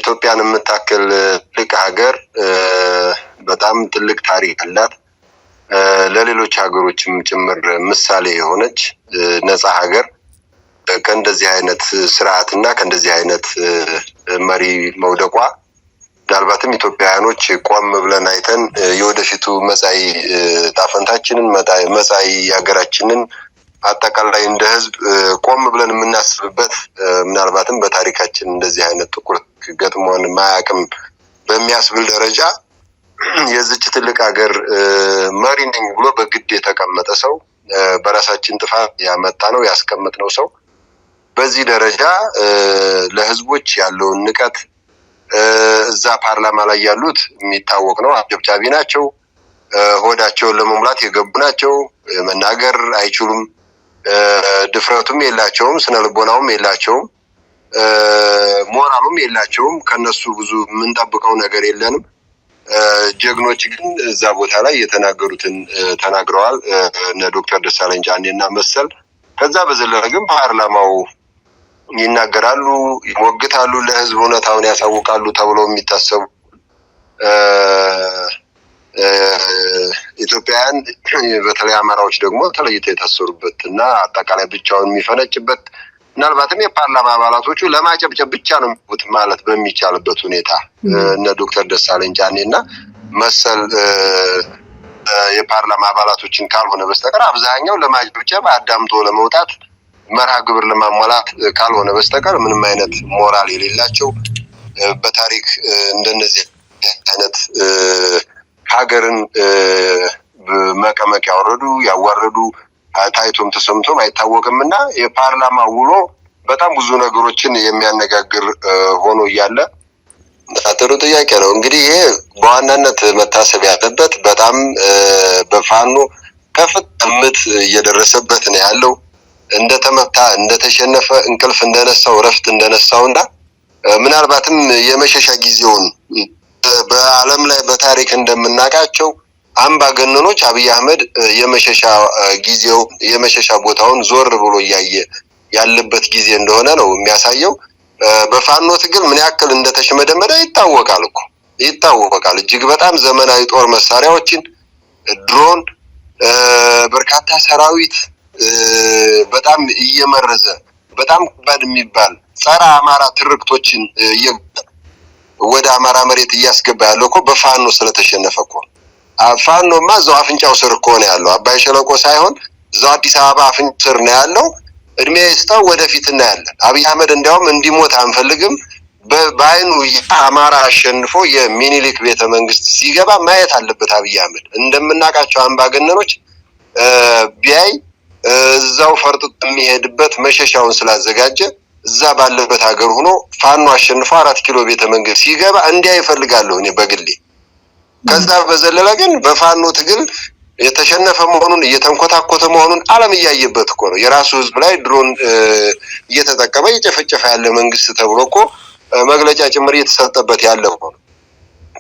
ኢትዮጵያን የምታክል ትልቅ ሀገር፣ በጣም ትልቅ ታሪክ አላት። ለሌሎች ሀገሮችም ጭምር ምሳሌ የሆነች ነፃ ሀገር ከእንደዚህ አይነት ስርዓት እና ከእንደዚህ አይነት መሪ መውደቋ ምናልባትም ኢትዮጵያውያኖች ቆም ብለን አይተን የወደፊቱ መጻኢ እጣፈንታችንን፣ መጻኢ ሀገራችንን አጠቃላይ እንደ ሕዝብ ቆም ብለን የምናስብበት፣ ምናልባትም በታሪካችን እንደዚህ አይነት ጥቁር ገጥሞን ማያውቅም በሚያስብል ደረጃ የዚች ትልቅ ሀገር መሪ ነኝ ብሎ በግድ የተቀመጠ ሰው፣ በራሳችን ጥፋት ያመጣ ነው ያስቀመጥነው ሰው በዚህ ደረጃ ለህዝቦች ያለውን ንቀት፣ እዛ ፓርላማ ላይ ያሉት የሚታወቅ ነው። አጨብጫቢ ናቸው። ሆዳቸውን ለመሙላት የገቡ ናቸው። መናገር አይችሉም። ድፍረቱም የላቸውም። ስነ ልቦናውም የላቸውም። ሞራሉም የላቸውም። ከነሱ ብዙ የምንጠብቀው ነገር የለንም። ጀግኖች ግን እዛ ቦታ ላይ የተናገሩትን ተናግረዋል። እነ ዶክተር ደሳለኝ ጫኔ እና መሰል። ከዛ በዘለለ ግን ፓርላማው ይናገራሉ፣ ይሞግታሉ፣ ለህዝብ እውነታውን ያሳውቃሉ ተብለው የሚታሰቡ ኢትዮጵያውያን፣ በተለይ አማራዎች ደግሞ ተለይተው የታሰሩበት እና አጠቃላይ ብቻውን የሚፈነጭበት፣ ምናልባትም የፓርላማ አባላቶቹ ለማጨብጨብ ብቻ ነው የሚሉት ማለት በሚቻልበት ሁኔታ እነ ዶክተር ደሳለኝ ጫኔ እና መሰል የፓርላማ አባላቶችን ካልሆነ በስተቀር አብዛኛው ለማጨብጨብ፣ አዳምጦ ለመውጣት፣ መርሃ ግብር ለማሟላት ካልሆነ በስተቀር ምንም አይነት ሞራል የሌላቸው፣ በታሪክ እንደነዚህ አይነት ሀገርን መቀመቅ ያወረዱ ያዋረዱ ታይቶም ተሰምቶም አይታወቅም። እና የፓርላማ ውሎ በጣም ብዙ ነገሮችን የሚያነጋግር ሆኖ እያለ፣ ጥሩ ጥያቄ ነው። እንግዲህ ይሄ በዋናነት መታሰብ ያለበት በጣም በፋኖ ከፍተኛ ምት እየደረሰበት ነው ያለው። እንደተመታ፣ እንደተሸነፈ፣ እንቅልፍ እንደነሳው፣ እረፍት እንደነሳው እና ምናልባትም የመሸሻ ጊዜውን፣ በዓለም ላይ በታሪክ እንደምናውቃቸው አምባገነኖች፣ አብይ አህመድ የመሸሻ ጊዜው የመሸሻ ቦታውን ዞር ብሎ እያየ ያለበት ጊዜ እንደሆነ ነው የሚያሳየው። በፋኖ ትግል ምን ያክል እንደተሽመደመደ ይታወቃል እኮ፣ ይታወቃል። እጅግ በጣም ዘመናዊ ጦር መሳሪያዎችን፣ ድሮን፣ በርካታ ሰራዊት በጣም እየመረዘ፣ በጣም ከባድ የሚባል ጸረ አማራ ትርክቶችን ወደ አማራ መሬት እያስገባ ያለው እኮ በፋኖ ስለተሸነፈ እኮ። ፋኖማ እዛው አፍንጫው ስር እኮ ነው ያለው። አባይ ሸለቆ ሳይሆን እዛው አዲስ አበባ አፍንጫው ስር ነው ያለው። እድሜ ይስጠው፣ ወደፊት እናያለን። አብይ አህመድ እንዲያውም እንዲሞት አንፈልግም። በአይኑ አማራ አሸንፎ የሚኒሊክ ቤተ መንግስት ሲገባ ማየት አለበት አብይ አህመድ። እንደምናውቃቸው አምባገነኖች ቢያይ እዛው ፈርጥጦ የሚሄድበት መሸሻውን ስላዘጋጀ እዛ ባለበት ሀገር ሆኖ ፋኖ አሸንፎ 4 ኪሎ ቤተ መንግስት ሲገባ እንዲያ ይፈልጋለሁ እኔ በግሌ። ከዛ በዘለለ ግን በፋኖ ትግል የተሸነፈ መሆኑን፣ እየተንኮታኮተ መሆኑን ዓለም እያየበት እኮ ነው። የራሱ ህዝብ ላይ ድሮን እየተጠቀመ እየጨፈጨፈ ያለ መንግስት ተብሎ እኮ መግለጫ ጭምር እየተሰጠበት ያለ እኮ ነው።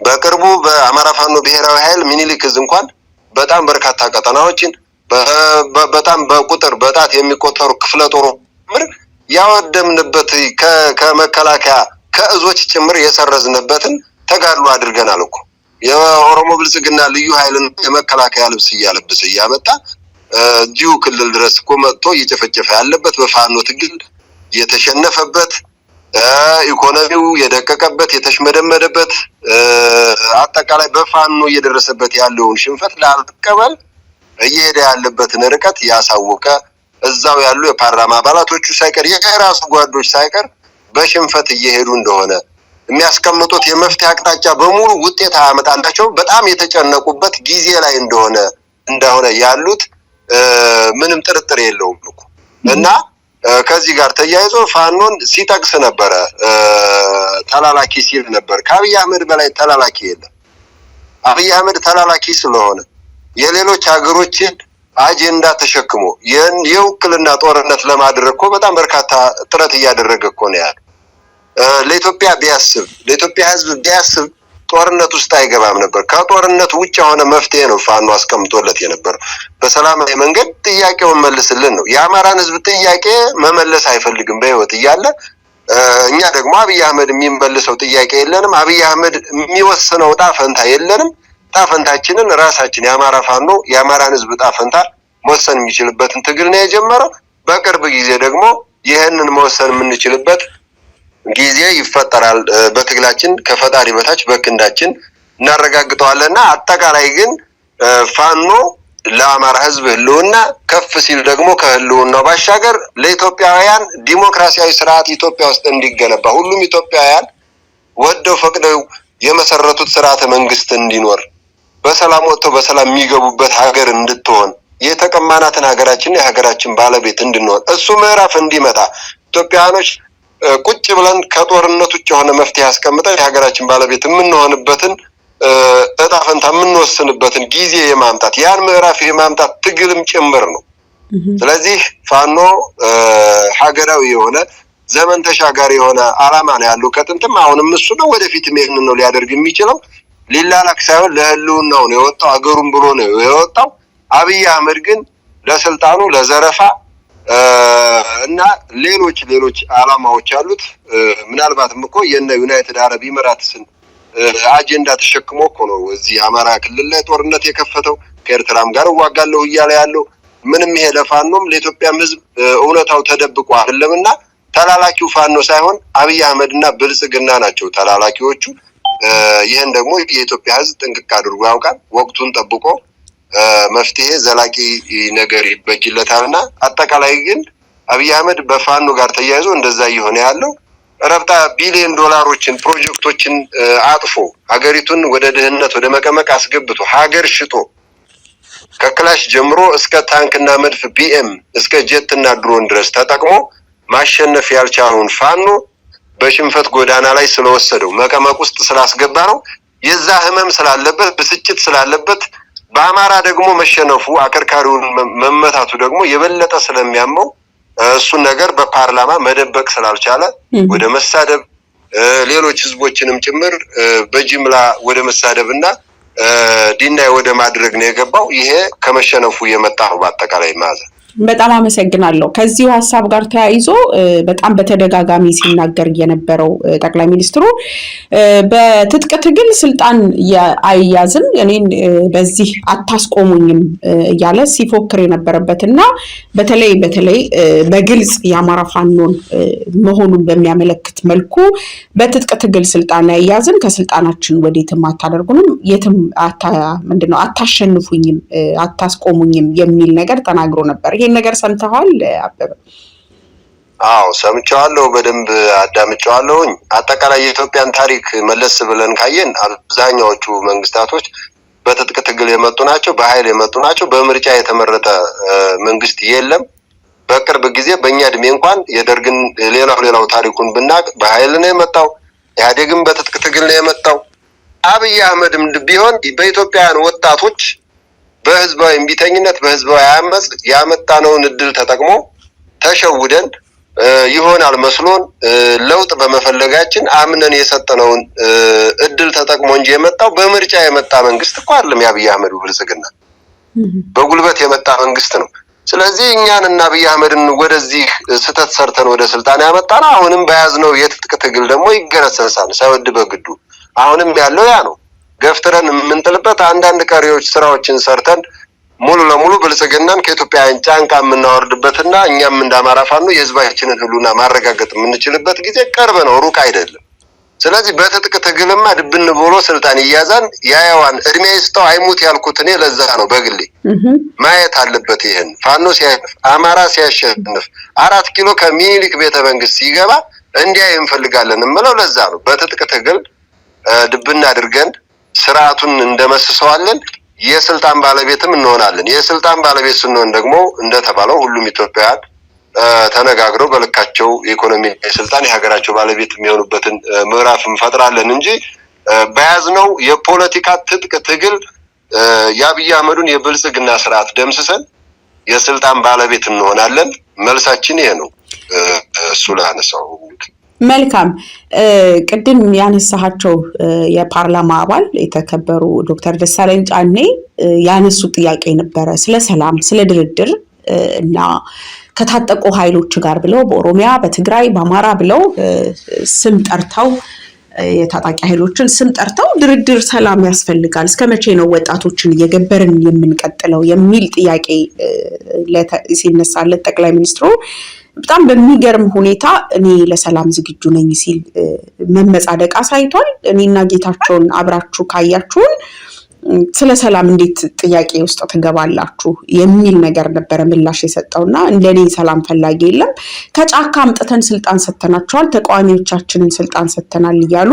በቅርቡ በአማራ ፋኖ ብሔራዊ ኃይል ሚኒሊክ እዝ እንኳን በጣም በርካታ ቀጠናዎችን፣ በጣም በቁጥር በጣት የሚቆጠሩ ክፍለ ጦር ጭምር ያወደምንበት፣ ከመከላከያ ከእዞች ጭምር የሰረዝንበትን ተጋድሎ አድርገናል እኮ። የኦሮሞ ብልጽግና ልዩ ኃይልን የመከላከያ ልብስ እያለበሰ እያመጣ እዚሁ ክልል ድረስ እኮ መጥቶ እየጨፈጨፈ ያለበት፣ በፋኖ ትግል የተሸነፈበት፣ ኢኮኖሚው የደቀቀበት፣ የተሽመደመደበት፣ አጠቃላይ በፋኖ እየደረሰበት ያለውን ሽንፈት ላልቀበል እየሄደ ያለበትን ርቀት ያሳወቀ፣ እዛው ያሉ የፓርላማ አባላቶቹ ሳይቀር፣ የራሱ ጓዶች ሳይቀር በሽንፈት እየሄዱ እንደሆነ፣ የሚያስቀምጡት የመፍትሄ አቅጣጫ በሙሉ ውጤት አያመጣላቸው፣ በጣም የተጨነቁበት ጊዜ ላይ እንደሆነ ያሉት ምንም ጥርጥር የለውም እኮ። እና ከዚህ ጋር ተያይዞ ፋኖን ሲጠቅስ ነበረ፣ ተላላኪ ሲል ነበር። ከአብይ አህመድ በላይ ተላላኪ የለም። አብይ አህመድ ተላላኪ ስለሆነ የሌሎች ሀገሮችን አጀንዳ ተሸክሞ የውክልና ጦርነት ለማድረግ እኮ በጣም በርካታ ጥረት እያደረገ እኮ ነው ያለ። ለኢትዮጵያ ቢያስብ፣ ለኢትዮጵያ ሕዝብ ቢያስብ ጦርነት ውስጥ አይገባም ነበር። ከጦርነት ውጭ የሆነ መፍትሄ ነው ፋኖ አስቀምጦለት የነበረው። በሰላማዊ መንገድ ጥያቄውን መልስልን ነው። የአማራን ሕዝብ ጥያቄ መመለስ አይፈልግም። በህይወት እያለ እኛ ደግሞ አብይ አህመድ የሚመልሰው ጥያቄ የለንም። አብይ አህመድ የሚወስነው ዕጣ ፈንታ የለንም። ዕጣ ፈንታችንን ራሳችን የአማራ ፋኖ የአማራን ህዝብ ዕጣ ፈንታ መወሰን የሚችልበትን ትግል ነው የጀመረው። በቅርብ ጊዜ ደግሞ ይህንን መወሰን የምንችልበት ጊዜ ይፈጠራል። በትግላችን ከፈጣሪ በታች በክንዳችን እናረጋግጠዋለንና አጠቃላይ ግን ፋኖ ለአማራ ህዝብ ህልውና ከፍ ሲል ደግሞ ከህልውናው ባሻገር ለኢትዮጵያውያን ዲሞክራሲያዊ ስርዓት ኢትዮጵያ ውስጥ እንዲገነባ፣ ሁሉም ኢትዮጵያውያን ወደው ፈቅደው የመሰረቱት ስርዓተ መንግስት እንዲኖር፣ በሰላም ወጥተው በሰላም የሚገቡበት ሀገር እንድትሆን፣ የተቀማናትን ሀገራችን የሀገራችን ባለቤት እንድንሆን፣ እሱ ምዕራፍ እንዲመጣ፣ ኢትዮጵያውያኖች ቁጭ ብለን ከጦርነት ውጭ የሆነ መፍትሄ አስቀምጠን የሀገራችን ባለቤት የምንሆንበትን እጣ ፈንታ የምንወስንበትን ጊዜ የማምጣት፣ ያን ምዕራፍ የማምጣት ትግልም ጭምር ነው። ስለዚህ ፋኖ ሀገራዊ የሆነ፣ ዘመን ተሻጋሪ የሆነ አላማ ነው ያለው። ከጥንትም አሁንም እሱ ነው። ወደፊትም ይህንን ነው ሊያደርግ የሚችለው። ሊላላክ ሳይሆን ለህልውናው ነው የወጣው። አገሩን ብሎ ነው የወጣው። አብይ አህመድ ግን ለስልጣኑ፣ ለዘረፋ እና ሌሎች ሌሎች አላማዎች አሉት። ምናልባትም እኮ የነ ዩናይትድ አረብ ኢሚራትስን አጀንዳ ተሸክሞ እኮ ነው እዚህ አማራ ክልል ላይ ጦርነት የከፈተው፣ ከኤርትራም ጋር እዋጋለሁ እያለ ያለው። ምንም ይሄ ለፋኖም ለኢትዮጵያም ህዝብ እውነታው ተደብቆ አይደለም እና ተላላኪው ፋኖ ሳይሆን አብይ አህመድ እና ብልጽግና ናቸው ተላላኪዎቹ። ይህን ደግሞ የኢትዮጵያ ህዝብ ጥንቅቅ አድርጎ ያውቃል። ወቅቱን ጠብቆ መፍትሄ ዘላቂ ነገር ይበጅለታል እና አጠቃላይ ግን አብይ አህመድ በፋኖ ጋር ተያይዞ እንደዛ እየሆነ ያለው ረብጣ ቢሊዮን ዶላሮችን ፕሮጀክቶችን አጥፎ፣ ሀገሪቱን ወደ ድህነት ወደ መቀመቅ አስገብቶ፣ ሀገር ሽጦ፣ ከክላሽ ጀምሮ እስከ ታንክና መድፍ ቢኤም እስከ ጀትና ድሮን ድረስ ተጠቅሞ ማሸነፍ ያልቻለውን ፋኖ በሽንፈት ጎዳና ላይ ስለወሰደው፣ መቀመቅ ውስጥ ስላስገባ ነው። የዛ ህመም ስላለበት፣ ብስጭት ስላለበት፣ በአማራ ደግሞ መሸነፉ፣ አከርካሪውን መመታቱ ደግሞ የበለጠ ስለሚያመው፣ እሱን ነገር በፓርላማ መደበቅ ስላልቻለ ወደ መሳደብ፣ ሌሎች ህዝቦችንም ጭምር በጅምላ ወደ መሳደብ እና deny ወደ ማድረግ ነው የገባው። ይሄ ከመሸነፉ የመጣ ነው። በአጠቃላይ መያዘ በጣም አመሰግናለሁ። ከዚሁ ሀሳብ ጋር ተያይዞ በጣም በተደጋጋሚ ሲናገር የነበረው ጠቅላይ ሚኒስትሩ በትጥቅ ትግል ስልጣን አይያዝም፣ እኔን በዚህ አታስቆሙኝም እያለ ሲፎክር የነበረበት እና በተለይ በተለይ በግልጽ የአማራ ፋኖን መሆኑን በሚያመለክት መልኩ በትጥቅ ትግል ስልጣን አይያዝም፣ ከስልጣናችን ወዴትም አታደርጉንም፣ የትም ምንድነው አታሸንፉኝም፣ አታስቆሙኝም የሚል ነገር ተናግሮ ነበር። ይሄን ነገር ሰምተዋል አበበ? አዎ፣ ሰምቼዋለሁ፣ በደንብ አዳምጬዋለሁኝ። አጠቃላይ የኢትዮጵያን ታሪክ መለስ ብለን ካየን አብዛኛዎቹ መንግስታቶች በትጥቅ ትግል የመጡ ናቸው፣ በኃይል የመጡ ናቸው። በምርጫ የተመረጠ መንግስት የለም። በቅርብ ጊዜ በእኛ እድሜ እንኳን የደርግን ሌላው ሌላው ታሪኩን ብናቅ በኃይል ነው የመጣው። ኢህአዴግም በትጥቅ ትግል ነው የመጣው። አብይ አህመድም ቢሆን በኢትዮጵያውያን ወጣቶች በህዝባዊ እምቢተኝነት፣ በህዝባዊ አመፅ ያመጣነውን እድል ተጠቅሞ፣ ተሸውደን ይሆናል መስሎን ለውጥ በመፈለጋችን አምነን የሰጠነውን እድል ተጠቅሞ እንጂ የመጣው በምርጫ የመጣ መንግስት እኮ አይደለም። የአብይ አህመዱ ብልጽግና በጉልበት የመጣ መንግስት ነው። ስለዚህ እኛን እና አብይ አህመድን ወደዚህ ስህተት ሰርተን ወደ ስልጣን ያመጣነው አሁንም በያዝነው የትጥቅ ትግል ደግሞ ይገረሰሳል ሳይወድ በግዱ። አሁንም ያለው ያ ነው። ገፍትረን የምንጥልበት አንዳንድ ቀሪዎች ስራዎችን ሰርተን ሙሉ ለሙሉ ብልጽግናን ከኢትዮጵያውያን ጫንቃ የምናወርድበትና እኛም እንደ አማራ ፋኖ የህዝባችንን ህልውና ማረጋገጥ የምንችልበት ጊዜ ቅርብ ነው፣ ሩቅ አይደለም። ስለዚህ በትጥቅ ትግልማ ድብን ብሎ ስልጣን ይያዛን ያየዋን እድሜ ይስጠው አይሙት ያልኩት እኔ ለዛ ነው። በግሌ ማየት አለበት። ይህን ፋኖ ሲያሸንፍ፣ አማራ ሲያሸንፍ፣ 4 ኪሎ ከሚኒሊክ ቤተ መንግስት ሲገባ እንዲያይ እንፈልጋለን የምለው ለዛ ነው። በትጥቅ ትግል ድብን አድርገን ስርዓቱን እንደመስሰዋለን። የስልጣን ባለቤትም እንሆናለን። የስልጣን ባለቤት ስንሆን ደግሞ እንደተባለው ሁሉም ኢትዮጵያውያን ተነጋግረው በልካቸው የኢኮኖሚ ስልጣን የሀገራቸው ባለቤት የሚሆኑበትን ምዕራፍ እንፈጥራለን እንጂ በያዝነው የፖለቲካ ትጥቅ ትግል የአብይ አህመዱን የብልጽግና ስርዓት ደምስሰን የስልጣን ባለቤት እንሆናለን። መልሳችን ይሄ ነው። እሱ ላነሳው መልካም። ቅድም ያነሳሃቸው የፓርላማ አባል የተከበሩ ዶክተር ደሳለኝ ጫኔ ያነሱት ጥያቄ ነበረ ስለ ሰላም፣ ስለ ድርድር። እና ከታጠቁ ኃይሎች ጋር ብለው በኦሮሚያ፣ በትግራይ፣ በአማራ ብለው ስም ጠርተው፣ የታጣቂ ኃይሎችን ስም ጠርተው ድርድር፣ ሰላም ያስፈልጋል፣ እስከ መቼ ነው ወጣቶችን እየገበርን የምንቀጥለው የሚል ጥያቄ ሲነሳለት ጠቅላይ ሚኒስትሩ በጣም በሚገርም ሁኔታ እኔ ለሰላም ዝግጁ ነኝ ሲል መመጻደቅ አሳይቷል። እኔና ጌታቸውን አብራችሁ ካያችሁን ስለ ሰላም እንዴት ጥያቄ ውስጥ ትገባላችሁ የሚል ነገር ነበረ ምላሽ የሰጠውና እንደኔ ሰላም ፈላጊ የለም፣ ከጫካ አምጥተን ስልጣን ሰጥተናቸዋል፣ ተቃዋሚዎቻችንን ስልጣን ሰጥተናል እያሉ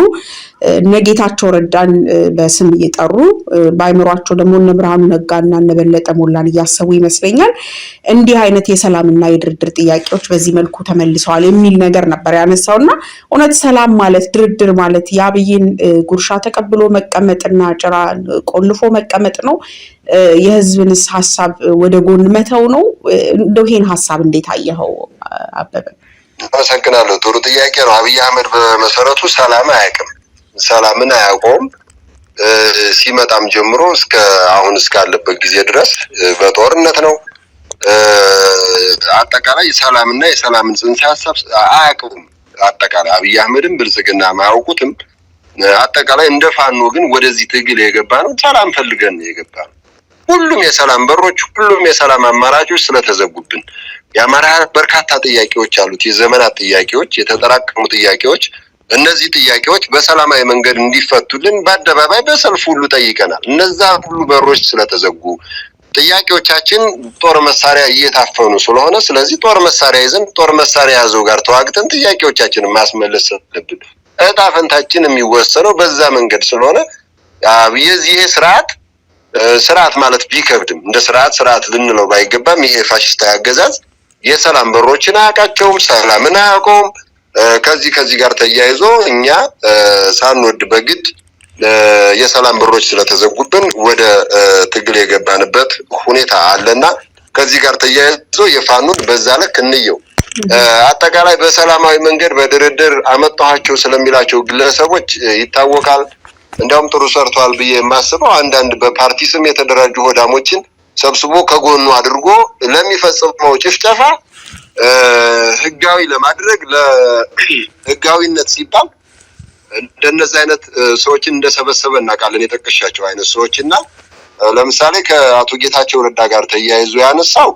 እነ ጌታቸው ረዳን በስም እየጠሩ በአይምሯቸው ደግሞ እነ ብርሃኑ ነጋና እነ በለጠ ሞላን እያሰቡ ይመስለኛል። እንዲህ አይነት የሰላምና የድርድር ጥያቄዎች በዚህ መልኩ ተመልሰዋል የሚል ነገር ነበር ያነሳውና እውነት ሰላም ማለት፣ ድርድር ማለት የአብይን ጉርሻ ተቀብሎ መቀመጥና ጭራ ቆልፎ መቀመጥ ነው? የህዝብንስ ሀሳብ ወደ ጎን መተው ነው? እንደው ይሄን ሀሳብ እንዴት አየኸው አበበ? አመሰግናለሁ። ጥሩ ጥያቄ ነው። አብይ አህመድ በመሰረቱ ሰላም አያውቅም፣ ሰላምን አያውቀውም። ሲመጣም ጀምሮ እስከ አሁን እስካለበት ጊዜ ድረስ በጦርነት ነው። አጠቃላይ ሰላምና የሰላምን ጽንሰ ሀሳብ አያውቅም። አጠቃላይ አብይ አህመድም ብልጽግና አያውቁትም። አጠቃላይ እንደ ፋኖ ግን ወደዚህ ትግል የገባ ነው ሰላም ፈልገን የገባ ነው። ሁሉም የሰላም በሮች፣ ሁሉም የሰላም አማራጮች ስለተዘጉብን የአማራ በርካታ ጥያቄዎች አሉት። የዘመናት ጥያቄዎች፣ የተጠራቀሙ ጥያቄዎች። እነዚህ ጥያቄዎች በሰላማዊ መንገድ እንዲፈቱልን በአደባባይ በሰልፍ ሁሉ ጠይቀናል። እነዛ ሁሉ በሮች ስለተዘጉ፣ ጥያቄዎቻችን ጦር መሳሪያ እየታፈኑ ስለሆነ፣ ስለዚህ ጦር መሳሪያ ይዘን ጦር መሳሪያ የያዘው ጋር ተዋግተን ጥያቄዎቻችንን ማስመለስ አለብን። እጣ ፈንታችን የሚወሰነው በዛ መንገድ ስለሆነ የዚህ ስርዓት፣ ስርዓት ማለት ቢከብድም እንደ ስርዓት ስርዓት ልንለው ባይገባም፣ ይሄ ፋሽስታዊ አገዛዝ የሰላም በሮችን አያውቃቸውም፣ ሰላምን አያውቀውም። ከዚህ ጋር ተያይዞ እኛ ሳንወድ በግድ የሰላም በሮች ስለተዘጉብን ወደ ትግል የገባንበት ሁኔታ አለና ከዚህ ጋር ተያይዞ የፋኖን በዛ ልክ እንየው። አጠቃላይ በሰላማዊ መንገድ በድርድር አመጣኋቸው ስለሚላቸው ግለሰቦች ይታወቃል። እንዲያውም ጥሩ ሰርቷል ብዬ የማስበው አንዳንድ በፓርቲ ስም የተደራጁ ሆዳሞችን ሰብስቦ ከጎኑ አድርጎ ለሚፈጽመው ጭፍጨፋ ህጋዊ ለማድረግ፣ ለህጋዊነት ሲባል እንደነዚህ አይነት ሰዎችን እንደሰበሰበ እናውቃለን። የጠቀሻቸው አይነት ሰዎች እና ለምሳሌ ከአቶ ጌታቸው ረዳ ጋር ተያይዞ ያነሳው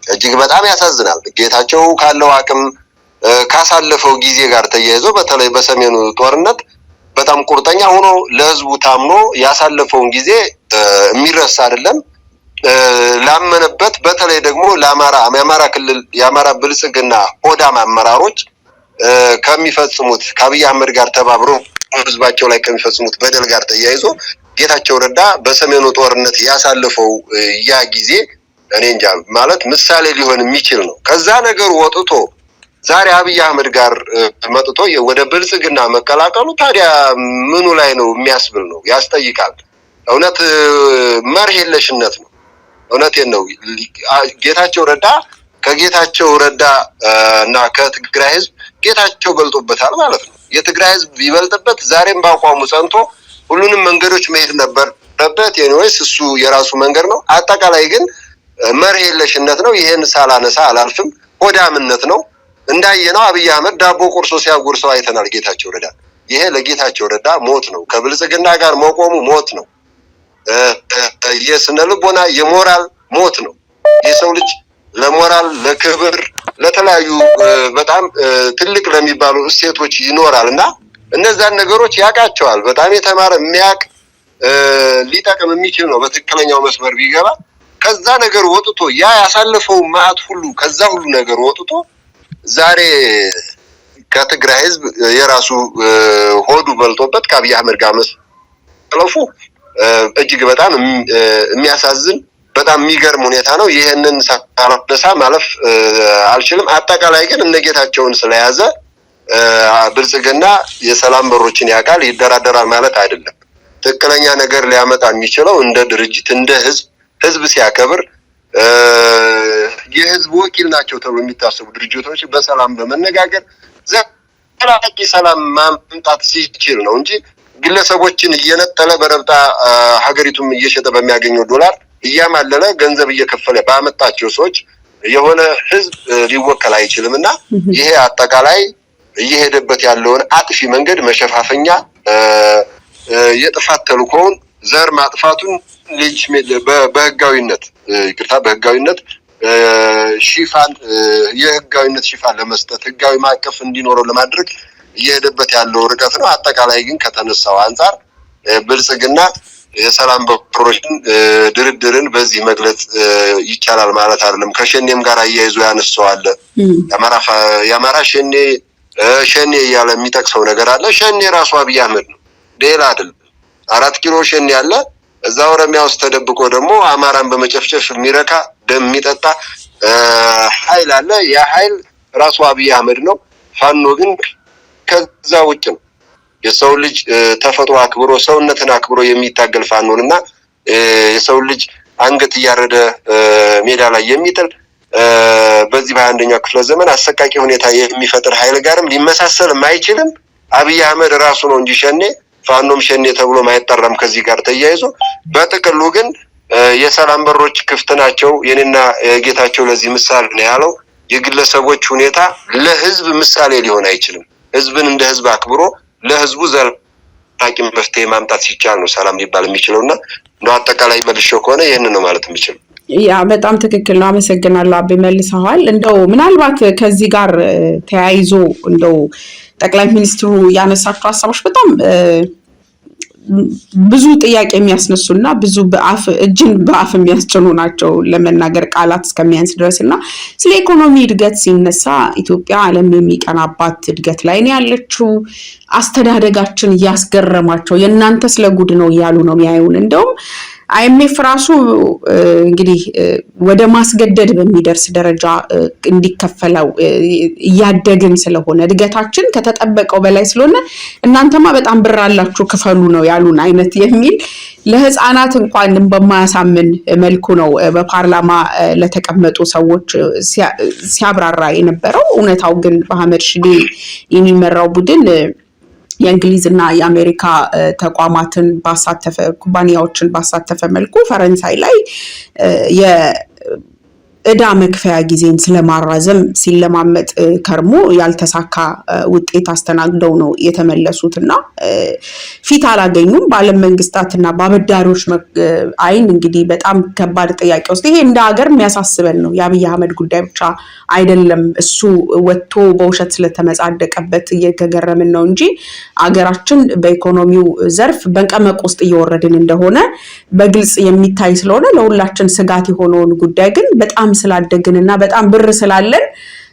እጅግ በጣም ያሳዝናል። ጌታቸው ካለው አቅም፣ ካሳለፈው ጊዜ ጋር ተያይዞ በተለይ በሰሜኑ ጦርነት በጣም ቁርጠኛ ሆኖ ለህዝቡ ታምኖ ያሳለፈውን ጊዜ የሚረሳ አይደለም። ላመነበት፣ በተለይ ደግሞ ለአማራ፣ የአማራ ክልል የአማራ ብልጽግና ሆዳም አመራሮች ከሚፈጽሙት፣ ከአብይ አህመድ ጋር ተባብሮ ህዝባቸው ላይ ከሚፈጽሙት በደል ጋር ተያይዞ ጌታቸው ረዳ በሰሜኑ ጦርነት ያሳለፈው ያ ጊዜ እኔ እንጃ ማለት ምሳሌ ሊሆን የሚችል ነው። ከዛ ነገር ወጥቶ ዛሬ አብይ አህመድ ጋር መጥቶ ወደ ብልጽግና መቀላቀሉ ታዲያ ምኑ ላይ ነው የሚያስብል ነው፣ ያስጠይቃል። እውነት መርህ የለሽነት ነው። እውነቴን ነው። ጌታቸው ረዳ፣ ከጌታቸው ረዳ እና ከትግራይ ህዝብ ጌታቸው በልጦበታል ማለት ነው። የትግራይ ህዝብ ቢበልጥበት ዛሬም በአቋሙ ጸንቶ ሁሉንም መንገዶች መሄድ ነበረበት። Anyways እሱ የራሱ መንገድ ነው። አጠቃላይ ግን መርህ የለሽነት ነው። ይሄን ሳላነሳ አላልፍም። ሆዳምነት ነው። እንዳየነው አብይ አህመድ ዳቦ ቆርሶ ሲያጎርሰው አይተናል ጌታቸው ረዳ። ይሄ ለጌታቸው ረዳ ሞት ነው። ከብልጽግና ጋር መቆሙ ሞት ነው። የስነ ልቦና የሞራል ሞት ነው። የሰው ልጅ ለሞራል፣ ለክብር፣ ለተለያዩ በጣም ትልቅ ለሚባሉ እሴቶች ይኖራል እና እነዛን ነገሮች ያውቃቸዋል። በጣም የተማረ፣ የሚያውቅ፣ ሊጠቅም የሚችል ነው በትክክለኛው መስመር ቢገባ። ከዛ ነገር ወጥቶ ያ ያሳለፈው መዓት ሁሉ፣ ከዛ ሁሉ ነገር ወጥቶ ዛሬ ከትግራይ ህዝብ የራሱ ሆዱ በልጦበት ከአብይ አህመድ ጋር መሰለፉ እጅግ በጣም የሚያሳዝን፣ በጣም የሚገርም ሁኔታ ነው። ይህንን ሳላነሳ ማለፍ አልችልም። አጠቃላይ ግን እነ ጌታቸውን ስለያዘ ብልጽግና የሰላም በሮችን ያውቃል፣ ይደራደራል ማለት አይደለም። ትክክለኛ ነገር ሊያመጣ የሚችለው እንደ ድርጅት፣ እንደ ህዝብ፣ ህዝብ ሲያከብር፣ የህዝብ ወኪል ናቸው ተብሎ የሚታሰቡ ድርጅቶች በሰላም በመነጋገር ዘላቂ ሰላም ማምጣት ሲችል ነው እንጂ ግለሰቦችን እየነጠለ በረብጣ ሀገሪቱም እየሸጠ በሚያገኘው ዶላር እያማለለ ገንዘብ እየከፈለ ባመጣቸው ሰዎች የሆነ ህዝብ ሊወከል አይችልም እና ይሄ አጠቃላይ እየሄደበት ያለውን አጥፊ መንገድ መሸፋፈኛ፣ የጥፋት ተልእኮውን፣ ዘር ማጥፋቱን ልጅ በህጋዊነት፣ ይቅርታ፣ በህጋዊነት ሽፋን፣ የህጋዊነት ሽፋን ለመስጠት፣ ህጋዊ ማዕቀፍ እንዲኖረው ለማድረግ እየሄደበት ያለው ርቀት ነው። አጠቃላይ ግን ከተነሳው አንጻር ብልጽግና የሰላም በሮችን፣ ድርድርን በዚህ መግለጽ ይቻላል ማለት አይደለም። ከሸኔም ጋር አያይዞ ያነሳዋል። የአማራ ሸኔ ሸኔ እያለ የሚጠቅሰው ነገር አለ። ሸኔ ራሱ አብይ አህመድ ነው፣ ሌላ አይደለም። 4 ኪሎ ሸኔ ያለ፣ እዛ ኦሮሚያ ውስጥ ተደብቆ ደግሞ አማራን በመጨፍጨፍ የሚረካ፣ ደም የሚጠጣ ኃይል አለ። ያ ኃይል ራሱ አብይ አህመድ ነው። ፋኖ ግን ከዛ ውጭ ነው። የሰው ልጅ ተፈጥሮ አክብሮ፣ ሰውነትን አክብሮ የሚታገል ፋኖን እና የሰው ልጅ አንገት እያረደ ሜዳ ላይ የሚጥል፣ በዚህ በ21ኛው ክፍለ ዘመን አሰቃቂ ሁኔታ የሚፈጥር ኃይል ጋርም ሊመሳሰልም አይችልም። አብይ አህመድ ራሱ ነው እንጂ ሸኔ፣ ፋኖም ሸኔ ተብሎ አይጠራም። ከዚህ ጋር ተያይዞ በጥቅሉ ግን የሰላም በሮች ክፍት ናቸው። የኔና ጌታቸው ለዚህ ምሳሌ ነው ያለው። የግለሰቦች ሁኔታ ለህዝብ ምሳሌ ሊሆን አይችልም። ህዝብን እንደ ህዝብ አክብሮ ለህዝቡ ዘላቂ መፍትሄ ማምጣት ሲቻል ነው ሰላም ሊባል የሚችለው እና እንደው አጠቃላይ መልሼው ከሆነ ይህንን ነው ማለት የምችለው። Yeah፣ በጣም ትክክል ነው። አመሰግናለሁ አቤ፣ መልሰዋል። እንደው ምናልባት ከዚህ ጋር ተያይዞ እንደው ጠቅላይ ሚኒስትሩ ያነሳቸው ሀሳቦች በጣም ብዙ ጥያቄ የሚያስነሱና ብዙ በአፍ እጅን በአፍ የሚያስጭኑ ናቸው ለመናገር ቃላት እስከሚያንስ ድረስ። እና ስለ ኢኮኖሚ እድገት ሲነሳ ኢትዮጵያ ዓለም የሚቀናባት እድገት ላይ ነው ያለችው። አስተዳደጋችን እያስገረማቸው የእናንተ ስለ ጉድ ነው እያሉ ነው የሚያዩን። እንደውም IMF ራሱ እንግዲህ ወደ ማስገደድ በሚደርስ ደረጃ እንዲከፈለው፣ እያደግን ስለሆነ፣ እድገታችን ከተጠበቀው በላይ ስለሆነ፣ እናንተማ በጣም ብር አላችሁ ክፈሉ ነው ያሉን አይነት የሚል፣ ለህፃናት እንኳን በማያሳምን መልኩ ነው በፓርላማ ለተቀመጡ ሰዎች ሲያብራራ የነበረው። እውነታው ግን በአህመድ ሽዴ የሚመራው ቡድን የእንግሊዝና የአሜሪካ ተቋማትን ባሳተፈ፣ ኩባንያዎችን ባሳተፈ መልኩ ፈረንሳይ ላይ የእዳ መክፈያ ጊዜን ስለማራዘም ሲለማመጥ ከርሞ ያልተሳካ ውጤት አስተናግደው ነው የተመለሱት እና ፊት አላገኙም። በዓለም መንግስታትና በአበዳሪዎች አይን እንግዲህ በጣም ከባድ ጥያቄ ውስጥ፣ ይሄ እንደ ሀገር የሚያሳስበን ነው። የአብይ አህመድ ጉዳይ ብቻ አይደለም። እሱ ወጥቶ በውሸት ስለተመጻደቀበት እየተገረምን ነው እንጂ አገራችን በኢኮኖሚው ዘርፍ በቀመቅ ውስጥ እየወረድን እንደሆነ በግልጽ የሚታይ ስለሆነ፣ ለሁላችን ስጋት የሆነውን ጉዳይ ግን በጣም ስላደግን እና በጣም ብር ስላለን፣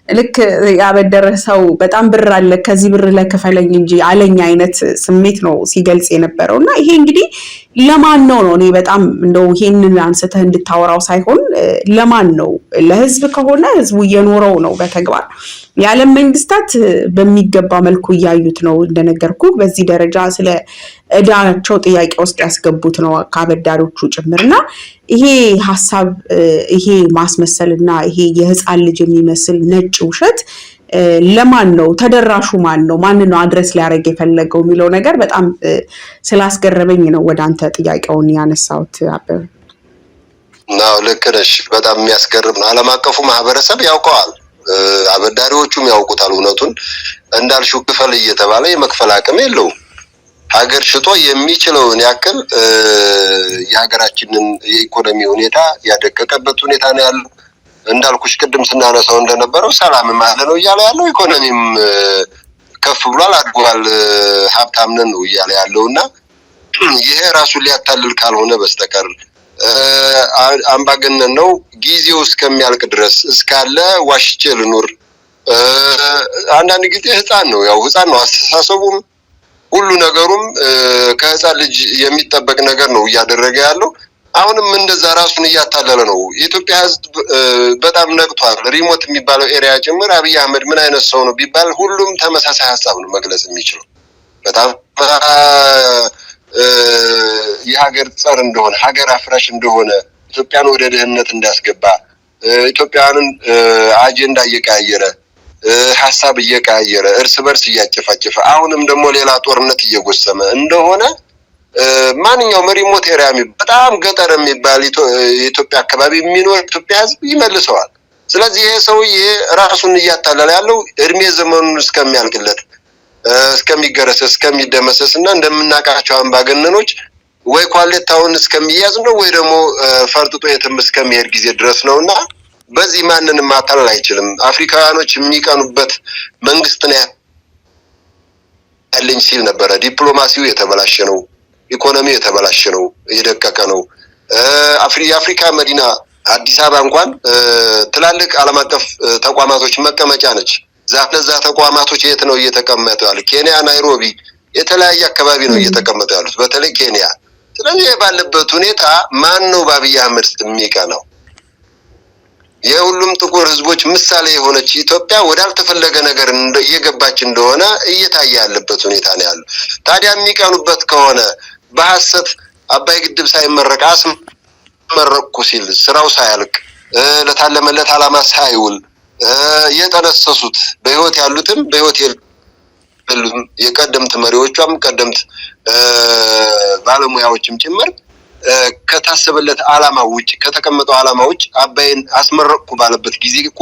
ልክ ያበደረ ሰው በጣም ብር አለ፣ ከዚህ ብር ለክፈለኝ እንጂ አለኝ አይነት ስሜት ነው ሲገልጽ የነበረው። እና ይሄ እንግዲህ ለማን ነው ነው፣ እኔ በጣም እንደው ይሄንን አንስተህ እንድታወራው ሳይሆን ለማን ነው? ለህዝብ ከሆነ ህዝቡ እየኖረው ነው በተግባር። የዓለም መንግስታት በሚገባ መልኩ እያዩት ነው። እንደነገርኩ በዚህ ደረጃ ስለ እዳቸው ጥያቄ ውስጥ ያስገቡት ነው ከአበዳሪዎቹ ጭምር። እና ይሄ ሀሳብ፣ ይሄ ማስመሰል እና ይሄ የህፃን ልጅ የሚመስል ነጭ ውሸት ለማን ነው? ተደራሹ ማን ነው? ማንን ነው address ሊያደርግ የፈለገው የሚለው ነገር በጣም ስላስገረመኝ ነው ወደ አንተ ጥያቄውን ያነሳሁት አበበ። አዎ፣ ልክ ነሽ። በጣም የሚያስገርም ነው። ዓለም አቀፉ ማህበረሰብ ያውቀዋል፣ አበዳሪዎቹም ያውቁታል። እውነቱን እንዳልሽው ክፈል እየተባለ የመክፈል አቅም የለውም። ሀገር ሽጦ የሚችለውን ያክል የሀገራችንን የኢኮኖሚ ሁኔታ ያደቀቀበት ሁኔታ ነው ያለው። እንዳልኩሽ ቅድም ስናነሳው እንደነበረው ሰላምም አለ ነው እያለ ያለው፣ ኢኮኖሚም ከፍ ብሏል፣ አድጓል፣ ሀብታም ነን ነው እያለ ያለው። እና ይሄ ራሱን ሊያታልል ካልሆነ በስተቀር አምባገነን ነው። ጊዜው እስከሚያልቅ ድረስ እስካለ ዋሽቼ ልኑር። አንዳንድ ጊዜ ህፃን ነው፣ ያው ህፃን ነው፣ አስተሳሰቡም ሁሉ ነገሩም ከህፃን ልጅ የሚጠበቅ ነገር ነው እያደረገ ያለው። አሁንም እንደዛ ራሱን እያታለለ ነው። የኢትዮጵያ ህዝብ በጣም ነቅቷል። Remote የሚባለው area ጭምር አብይ አህመድ ምን አይነት ሰው ነው ቢባል ሁሉም ተመሳሳይ ሀሳብ ነው መግለጽ የሚችለው። በጣም የሀገር ጸር እንደሆነ፣ ሀገር አፍራሽ እንደሆነ፣ ኢትዮጵያን ወደ ድህነት እንዳስገባ፣ ኢትዮጵያውያንን አጀንዳ እየቀያየረ፣ ሀሳብ እየቀያየረ፣ እርስ በርስ እያጨፋጨፈ፣ አሁንም ደግሞ ሌላ ጦርነት እየጎሰመ እንደሆነ ማንኛውም remote area፣ በጣም ገጠር የሚባል የኢትዮጵያ አካባቢ የሚኖር ኢትዮጵያ ህዝብ ይመልሰዋል። ስለዚህ ይሄ ሰውዬ ራሱን እያታለለ ያለው እድሜ ዘመኑን እስከሚያልቅለት፣ እስከሚገረሰስ፣ እስከሚደመሰስ እና እንደምናውቃቸው አምባገነኖች ወይ ኳሌታውን እስከሚያዝ ነው ወይ ደግሞ ፈርጥጦ የትም እስከሚሄድ ጊዜ ድረስ ነው። እና በዚህ ማንንም ማታለል አይችልም። አፍሪካውያኖች የሚቀኑበት መንግስት ነው ያለኝ ሲል ነበረ። ዲፕሎማሲው የተበላሸ ነው፣ ኢኮኖሚው የተበላሸ ነው፣ የደቀቀ ነው። የአፍሪካ መዲና አዲስ አበባ እንኳን ትላልቅ ዓለም አቀፍ ተቋማቶች መቀመጫ ነች። እነዛ ተቋማቶች የት ነው እየተቀመጡ ያሉት? ኬንያ ናይሮቢ፣ የተለያየ አካባቢ ነው እየተቀመጡ ያሉት፣ በተለይ ኬንያ። ስለዚህ ባለበት ሁኔታ ማን ነው በአብይ አህመድ የሚቀናው? የሁሉም ጥቁር ሕዝቦች ምሳሌ የሆነች ኢትዮጵያ ወዳልተፈለገ ነገር እየገባች እንደሆነ እየታየ ያለበት ሁኔታ ነው ያለው። ታዲያ የሚቀኑበት ከሆነ በሀሰት አባይ ግድብ ሳይመረቅ አስመረቅኩ ሲል፣ ስራው ሳያልቅ፣ ለታለመለት ዓላማ ሳይውል፣ የጠነሰሱት በህይወት ያሉትም በህይወት የሌሉትም የቀደምት መሪዎቿም ቀደምት ባለሙያዎችም ጭምር ከታሰበለት ዓላማ ውጭ፣ ከተቀመጠው ዓላማ ውጭ አባይን አስመረቅኩ ባለበት ጊዜ እኳ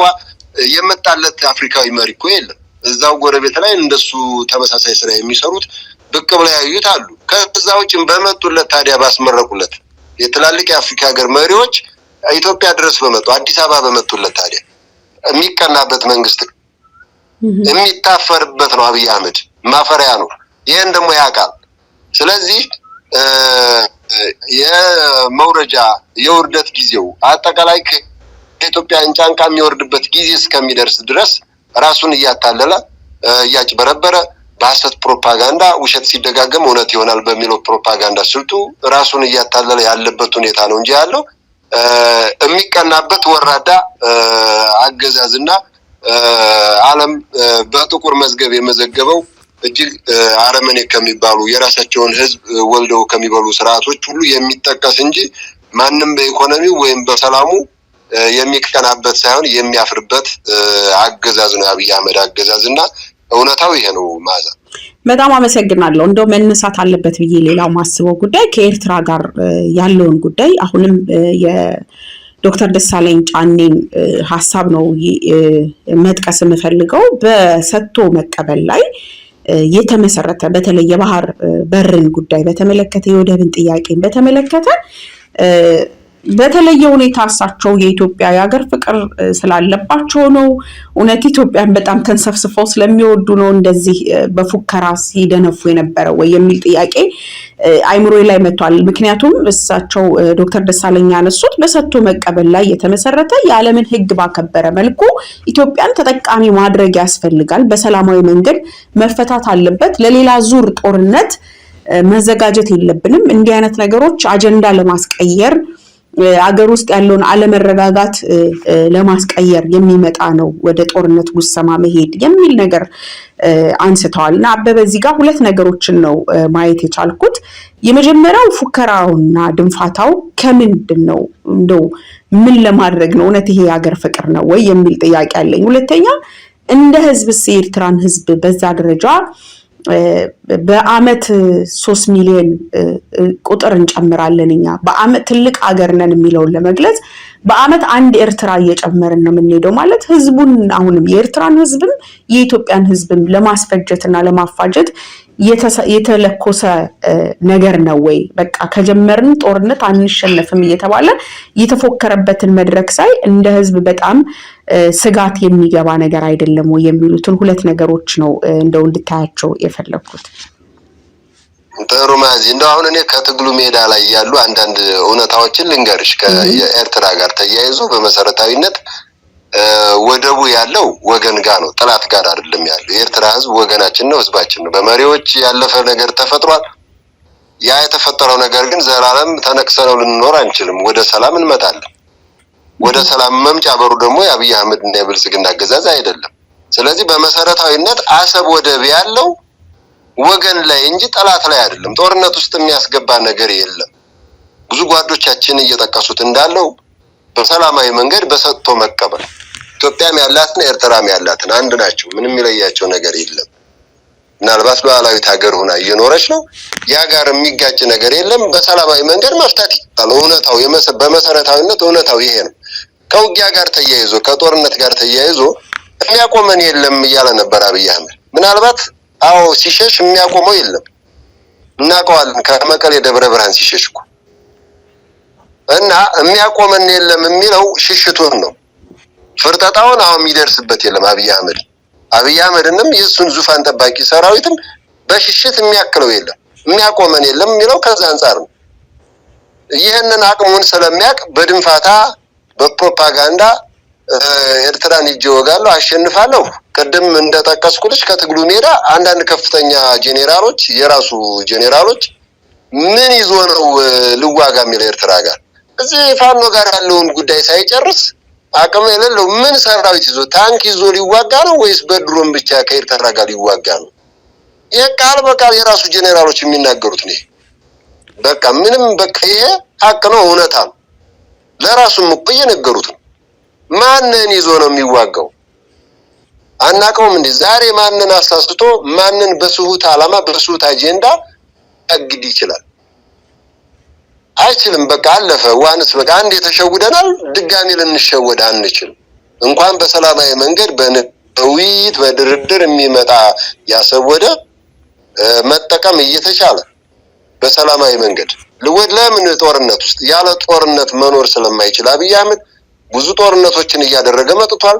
የመጣለት አፍሪካዊ መሪ እኮ የለም። እዛው ጎረቤት ላይ እንደሱ ተመሳሳይ ስራ የሚሰሩት ብቅ ብለው ያዩት አሉ። ከዛ ውጭም በመጡለት ታዲያ ባስመረቁለት የትላልቅ የአፍሪካ ሀገር መሪዎች ኢትዮጵያ ድረስ በመጡ፣ አዲስ አበባ በመጡለት ታዲያ የሚቀናበት መንግስት የሚታፈርበት ነው። አብይ አህመድ ማፈሪያ ነው። ይህን ደግሞ ያውቃል። ስለዚህ የመውረጃ የውርደት ጊዜው አጠቃላይ ከኢትዮጵያን ጫንቃ የሚወርድበት ጊዜ እስከሚደርስ ድረስ ራሱን እያታለለ፣ እያጭበረበረ፣ በሀሰት ፕሮፓጋንዳ፣ ውሸት ሲደጋገም እውነት ይሆናል በሚለው ፕሮፓጋንዳ ስልቱ ራሱን እያታለለ ያለበት ሁኔታ ነው እንጂ ያለው የሚቀናበት ወራዳ አገዛዝና ዓለም በጥቁር መዝገብ የመዘገበው እጅግ አረመኔ ከሚባሉ፣ የራሳቸውን ሕዝብ ወልደው ከሚበሉ ስርዓቶች ሁሉ የሚጠቀስ እንጂ ማንም በኢኮኖሚው ወይም በሰላሙ የሚቀናበት ሳይሆን የሚያፍርበት አገዛዝ ነው የአብይ አህመድ አገዛዝ እና እውነታው ይሄ ነው ማዛ። በጣም አመሰግናለሁ። እንደው መነሳት አለበት ብዬ ሌላው ማስበው ጉዳይ ከኤርትራ ጋር ያለውን ጉዳይ አሁንም የዶክተር ደሳለኝ ጫኔን ሀሳብ ነው መጥቀስ የምፈልገው። በሰጥቶ መቀበል ላይ የተመሰረተ፣ በተለይ የባህር በርን ጉዳይ በተመለከተ፣ የወደብን ጥያቄን በተመለከተ በተለየ ሁኔታ እሳቸው የኢትዮጵያ የሀገር ፍቅር ስላለባቸው ነው፣ እውነት ኢትዮጵያን በጣም ተንሰፍስፈው ስለሚወዱ ነው እንደዚህ በፉከራ ሲደነፉ የነበረው ወይ የሚል ጥያቄ አይምሮዬ ላይ መጥቷል። ምክንያቱም እሳቸው ዶክተር ደሳለኝ ያነሱት በሰጥቶ መቀበል ላይ የተመሰረተ፣ የዓለምን ሕግ ባከበረ መልኩ ኢትዮጵያን ተጠቃሚ ማድረግ ያስፈልጋል፣ በሰላማዊ መንገድ መፈታት አለበት፣ ለሌላ ዙር ጦርነት መዘጋጀት የለብንም። እንዲህ አይነት ነገሮች አጀንዳ ለማስቀየር፣ አገር ውስጥ ያለውን አለመረጋጋት ለማስቀየር የሚመጣ ነው ወደ ጦርነት ጉሰማ መሄድ የሚል ነገር አንስተዋል። እና አበበ እዚህ ጋር ሁለት ነገሮችን ነው ማየት የቻልኩት። የመጀመሪያው ፉከራውና ድንፋታው ከምንድን ነው? እንደው ምን ለማድረግ ነው? እውነት ይሄ የሀገር ፍቅር ነው ወይ የሚል ጥያቄ አለኝ። ሁለተኛ እንደ ህዝብስ የኤርትራን ህዝብ በዛ ደረጃ በአመት 3 ሚሊዮን ቁጥር እንጨምራለን፣ እኛ በአመት ትልቅ ሀገር ነን የሚለውን ለመግለጽ በአመት አንድ ኤርትራ እየጨመርን ነው የምንሄደው ማለት ህዝቡን አሁንም የኤርትራን ህዝብም የኢትዮጵያን ህዝብም ለማስፈጀት እና ለማፋጀት የተለኮሰ ነገር ነው ወይ? በቃ ከጀመርን ጦርነት አንሸነፍም እየተባለ የተፎከረበትን መድረክ ሳይ እንደ ህዝብ በጣም ስጋት የሚገባ ነገር አይደለም ወይ የሚሉትን ሁለት ነገሮች ነው እንደው እንድታያቸው የፈለግኩት። ጥሩ ማዚ፣ እንደው አሁን እኔ ከትግሉ ሜዳ ላይ ያሉ አንዳንድ እውነታዎችን ልንገርሽ። ከኤርትራ ጋር ተያይዞ በመሰረታዊነት ወደቡ ያለው ወገን ጋር ነው፣ ጠላት ጋር አይደለም ያለው። የኤርትራ ህዝብ ወገናችን ነው፣ ህዝባችን ነው። በመሪዎች ያለፈ ነገር ተፈጥሯል። ያ የተፈጠረው ነገር ግን ዘላለም ተነቅሰነው ልንኖር አንችልም። ወደ ሰላም እንመጣለን። ወደ ሰላም መምጫ በሩ ደግሞ የአብይ አህመድ እና የብልጽግና አገዛዝ አይደለም። ስለዚህ በመሰረታዊነት አሰብ ወደብ ያለው ወገን ላይ እንጂ ጠላት ላይ አይደለም። ጦርነት ውስጥ የሚያስገባ ነገር የለም። ብዙ ጓዶቻችን እየጠቀሱት እንዳለው በሰላማዊ መንገድ በሰጥቶ መቀበል ኢትዮጵያም ያላትን ኤርትራም ያላትን አንድ ናቸው። ምንም የሚለያቸው ነገር የለም። ምናልባት ሉዓላዊት ሀገር ሆና እየኖረች ነው። ያ ጋር የሚጋጭ ነገር የለም። በሰላማዊ መንገድ መፍታት ይቻላል። እውነታው በመሰረታዊነት እውነታው ይሄ ነው። ከውጊያ ጋር ተያይዞ ከጦርነት ጋር ተያይዞ የሚያቆመን የለም እያለ ነበር አብይ አህመድ። ምናልባት አዎ ሲሸሽ የሚያቆመው የለም እናውቀዋለን። ከመቀሌ ደብረ ብርሃን ሲሸሽ እኮ እና የሚያቆመን የለም የሚለው ሽሽቱን ነው። ፍርጠጣውን አሁን የሚደርስበት የለም አብይ አህመድ። አብይ አህመድንም የእሱን ዙፋን ጠባቂ ሰራዊትም በሽሽት የሚያክለው የለም፣ የሚያቆመን የለም የሚለው ከዛ አንጻር ነው። ይህንን አቅሙን ስለሚያውቅ በድንፋታ በፕሮፓጋንዳ ኤርትራን ሂጄ እወጋለሁ፣ አሸንፋለሁ። ቅድም እንደጠቀስኩልሽ ከትግሉ ሜዳ አንዳንድ ከፍተኛ ጄኔራሎች የራሱ ጄኔራሎች ምን ይዞ ነው ልዋጋ የሚለው ኤርትራ ጋር እዚህ ፋኖ ጋር ያለውን ጉዳይ ሳይጨርስ አቅም የሌለው ምን ሰራዊት ይዞ ታንክ ይዞ ሊዋጋ ነው ወይስ በድሮን ብቻ ከኤርትራ ጋር ሊዋጋ ነው? ይህ ቃል በቃል የራሱ ጄኔራሎች የሚናገሩት ነው። በቃ ምንም በቃ ይሄ ሀቅ ነው፣ እውነታ ነው። ለራሱም እኮ እየነገሩት ነው። ማንን ይዞ ነው የሚዋጋው? አናውቀውም እንዴ? ዛሬ ማንን አሳስቶ ማንን በስሁት ዓላማ በስሁት አጀንዳ ያግድ ይችላል? አይችልም። በቃ አለፈ። once በቃ አንዴ ተሸውደናል። ድጋሚ ልንሸወድ አንችልም። እንኳን በሰላማዊ መንገድ በውይይት በድርድር የሚመጣ ያሰብ ወደብ መጠቀም እየተቻለ በሰላማዊ መንገድ ልወድ ለምን ጦርነት ውስጥ ያለ ጦርነት መኖር ስለማይችል አብይ አህመድ ብዙ ጦርነቶችን እያደረገ መጥቷል።